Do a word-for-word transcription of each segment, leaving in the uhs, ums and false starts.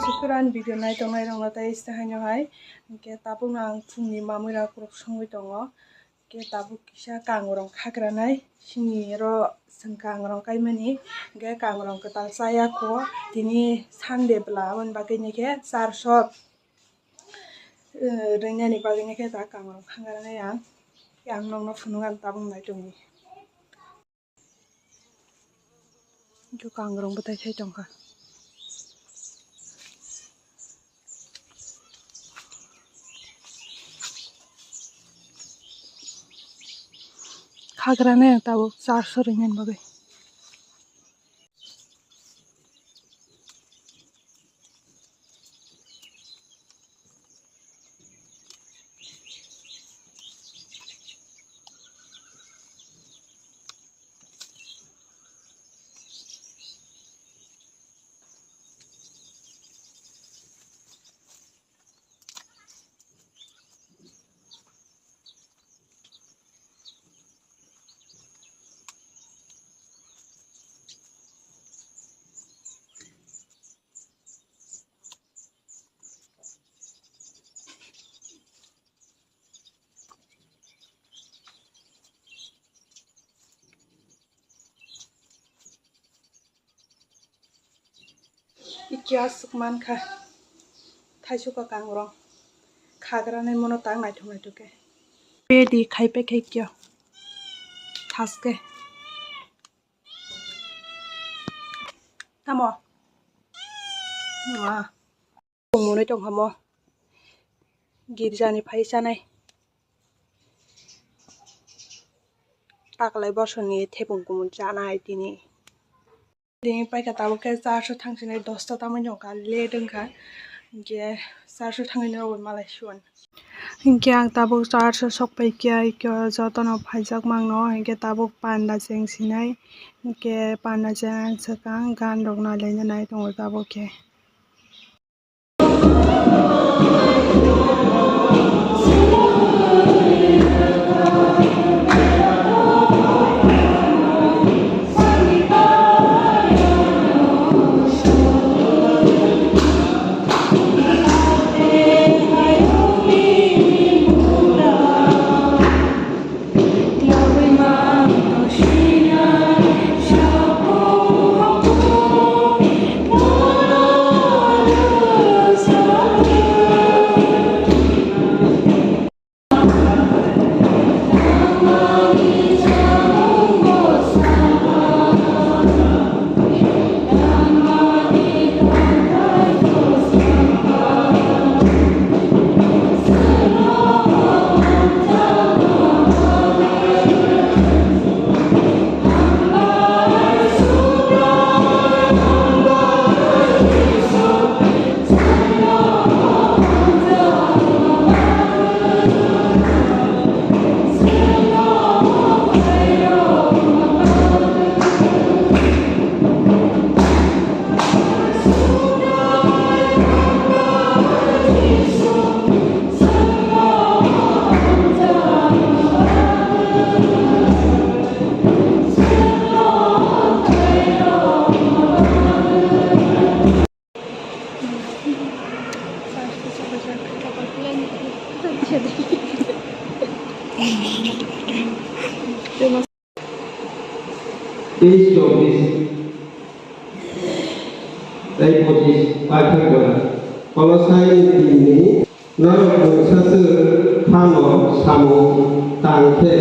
Sukran video nai tongnai rok no tai sita haino hai. Hingke tabuk no ang phung ni mamui rok rok songwi tongo. Hingke tabuk kisa kangrong khagranai. Sini ro seng kangrong kaimani. Hingke kangrong kwtal chaya kho. Tini Sunday bwla aboni bagwi ni khe charso, eh, rinani bagwi ni khe ta kangrong khagranai ang. Ang nokno phunuk ang tabuk nai tongni. Hingke kangrong bwtai khai tongkha. Khagranai ang tabuk charso rinani bagwi. Iki aswk mankha, thaisukha kangrong, khagranai mono tak naithok naithok khe. Pedi khai pekhe kyo thaske. Tamo? Mwa. Tongmani tongkha mo. Girjani phai chanai. Taklai bosoni thepung kumun chanai tini. Tini paikha tabuk khe charso thangsinai dosta tamani wngkha, late wngkha. Hingke charso thangwi rogwi malai suan. Hingke ang tabuk charso sokpai khe, hingke jotono phaijak mangno, hingke tabuk panda chengsinai, hingke panda cheng ang swkang gan rok nailaina nai tongo tabuk khe. Teis, chobbish, tei pochish, paithak gora. Kolosai ni tin ni, norok mungsa swk phano samung tang khe,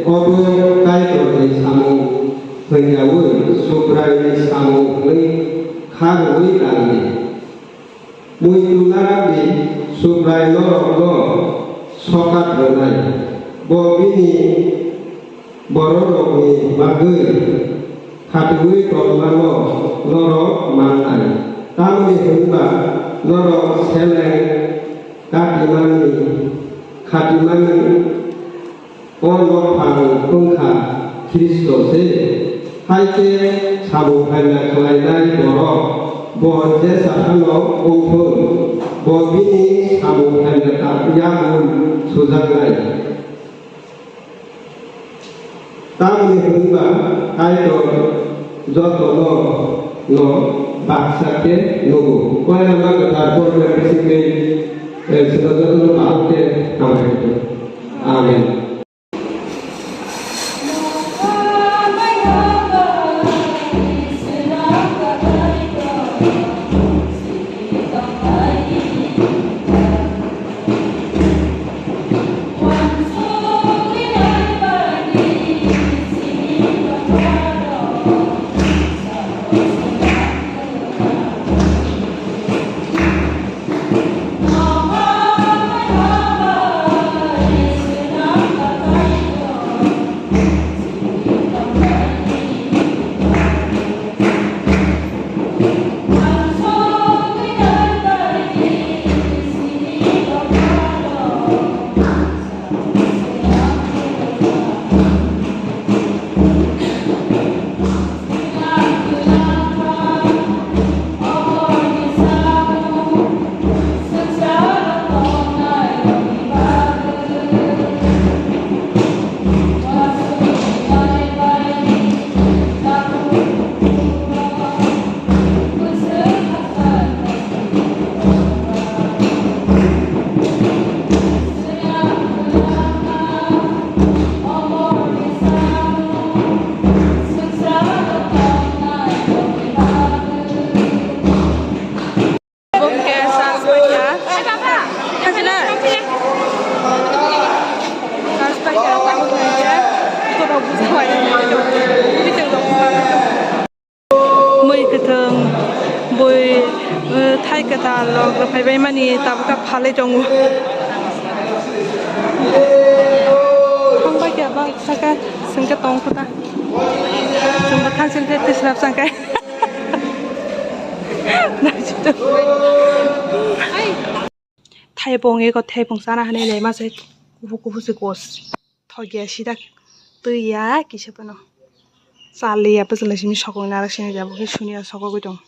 obo Kaitor ni samung hwnyaui Subrai ni samung hwnwi kha rwui tang di. Muitu narwk di, Subrai norokno sokat rwnai. Bo bini bororokni bagwi khatiui tongmano norok mannai. Tamoni hwn ba norok seleng katimani, khatimani O nokphang wng kha Khristo se. Hai khe samung hamya khlainai borok bo jesa phano wng thung, bo bini samung hamya ta-, yakung sujaknai. Tamoni hwn ba Kaitor jotono no Baksa khe nugo. Poila ma kwthar porno bisingni, eh, swnamjak no bahai khe hambai khe. Amen. Mui kwthwng, bui, eh, thai kwtal rok phaibai mani tabuk ta phalwi tongo. Thangbai khe ba saka swngkhe tong kho ta. Chwngbo thansin khe twi swrap chang khe. Thaipung eko thaipung chana hinwi lema se kuphur kuphur se gos. Thokya sida twi ya kisa phano. Chaliya bwswk lai simi sokong nara sini jabo khe suniya sokogwi tong.